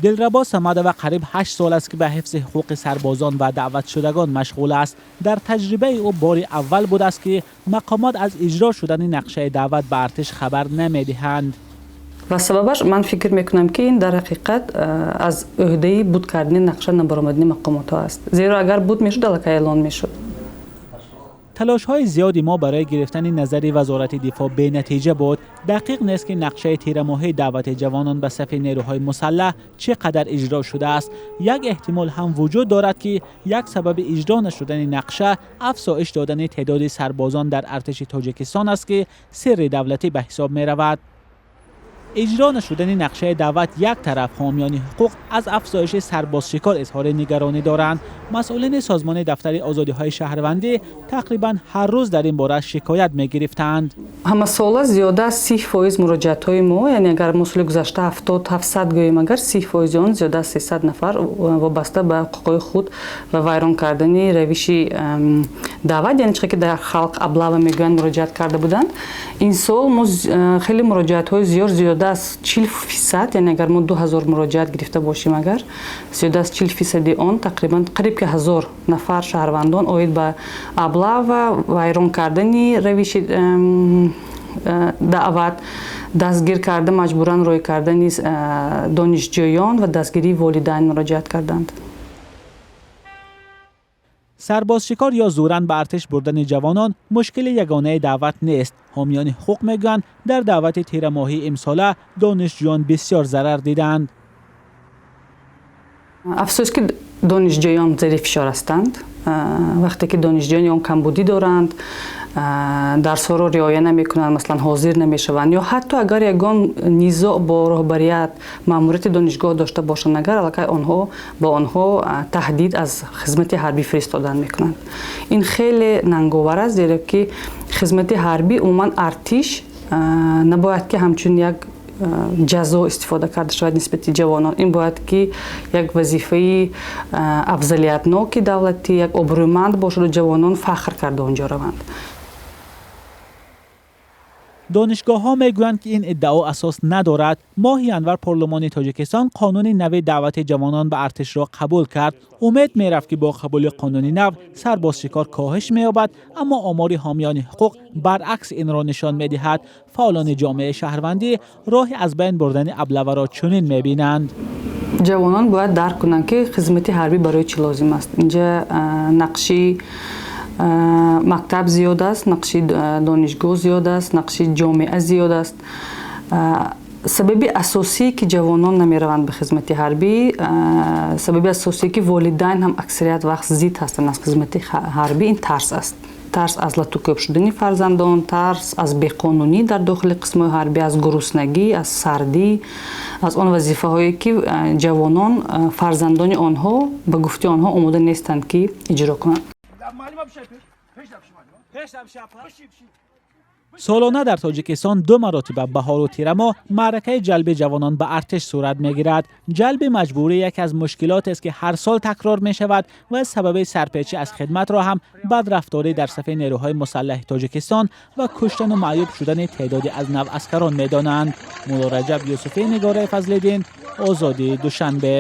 Дилрабо Самадова қариб 8 сол аст, ки ба ҳифзи ҳуқуқи сарбозон ва даъватшудагон машғул аст. Дар таҷрибаи ӯ бори аввал будааст, ки мақомот аз иҷро шудани нақшаи даъват ба артиш хабар намедиҳанд. Ва сабабаш, ман фикр мекунам, ки ин дар ҳақиқат аз ӯҳдаи буд кардани нақша набаромадани мақомотҳо аст, зеро агар буд мешуд, аллакай эълон мешуд. Талошҳои зиёди мо барои гирифтани назари Вазорати дифоъ бенатиҷа буд. Дақиқ нест, ки нақшаи тирамоҳии даъвати ҷавонон ба сафи нерӯҳои мусаллаҳ чӣ қадар иҷро шудааст. Як эҳтимол ҳам вуҷуд дорад, ки як сабаби иҷро нашудани нақша афзоиш додани теъдоди сарбозон дар артиши Тоҷикистон аст, ки сирри давлатӣ ба ҳисоб меравад. Иҷро нашудани нақшаи даъват як тараф, ҳомиёни ҳуқуқ аз афзоиши сарбозшикор изҳори нигаронӣ доранд. Масъулини созмони Дафтари озодиҳои шаҳрвандӣ тақрибан ҳар рӯз дар ин бора шикоят мегирифтанд. Ҳамасола зиёда аз 30% муроҷиатҳои мо, яъне агар мо соли гузашта 70, 700 гӯем, агар 30%-и он, зиёда аз 300 нафар вобаста ба ҳуқуқҳои худ ва вайрон кардани равиши даъват, яъне чизе ки дар халқ облава мегӯянд, муроҷиат карда буданд. Ин сол мо хеле муроҷиатҳои зиёд, зиёда аз 40%, яъне агар мо 2000 муроҷиат гирифта бошем, агар зиёда аз 40%-и он, тақрибан қариб ки 1000 нафар шаҳрвандон оид ба облава, вайрон кардани равиши даъват, дастгир карда, маҷбуран рой кардани донишҷӯён ва дастгирии волидайн муроҷиат карданд. Сарбозшикор ё зӯран ба артиш бурдани ҷавонон мушкили ягонаи даъват нест. Ҳомиёни ҳуқуқ мегӯянд, дар даъвати тирамоҳии имсола донишҷӯён бисёр зарар диданд. Афсӯс, ки донишҷӯён зери фишор ҳастанд. Вақте ки донишҷӯён он камбудӣ доранд, дарсҳоро риоя намекунанд, масалан, ҳозир намешаванд, ё ҳатто агар ягон низоъ бо роҳбарият, маъмурияти донишгоҳ дошта бошанд, агар аллакай онҳо ба онҳо таҳдид аз хизмати ҳарбӣ фиристодан мекунанд. Ин хеле нанговар аст, зеро ки хизмати ҳарбӣ, умуман артиш набояд ки ҳамчун як ҷазо истифода карда шавад нисбати ҷавонон. Ин бояд ки як вазифаи афзалиятноки давлатӣ, як обрӯманд бошаду ҷавонон фахр карда онҷо раванд. Донишгоҳҳо мегӯянд, ки ин иддао асос надорад. Моҳи январ Парлумони Тоҷикистон қонуни нави даъвати ҷавонон ба артишро қабул кард. Умед мерафт, ки бо қабули қонуни нав сарбозшикор коҳиш меёбад, аммо омори ҳомиёни ҳуқуқ баръакс инро нишон медиҳад. Фаъолони ҷомеаи шаҳрвандӣ роҳи аз байн бурдани облаваро чунин мебинанд. Ҷавонон бояд дарк кунанд, ки хизмати ҳарбӣ барои чӣ лозим аст. Инҷа нақши мактаб зиёд аст, нақши донишгоҳ зиёд аст, нақши ҷомеа зиёд аст. Сабаби асосие, ки ҷавонон намераванд ба хизмати ҳарбӣ, сабаби асосие, ки волидайн ҳам аксарият вақт зид ҳастанд аз хизмати ҳарбӣ, ин тарс аст: тарс аз латукӯб шудани фарзандон, тарс аз беқонунӣ дар дохили қисмҳои ҳарбӣ, аз гуруснагӣ, аз сардӣ, аз он вазифаҳое, ки ҷавонон, фарзандони онҳо, ба гуфти онҳо, омода нестанд, ки иҷро кунанд. Солона дар Тоҷикистон ду маротиба, баҳору тирамоҳ, маъракаи ҷалби ҷавонон ба артиш сурат мегирад. Ҷалби маҷбурӣ яке аз мушкилотест, ки ҳар сол такрор мешавад ва сабаби сарпечӣ аз хидматро ҳам бадрафторӣ дар сафи нерӯҳои мусаллаҳи Тоҷикистон ва куштану маъюб шудани теъдоди аз наваскарон медонанд. Муллораҷаб Юсуфӣ, Нигораи Фазлиддин, Озодӣ, Душанбе.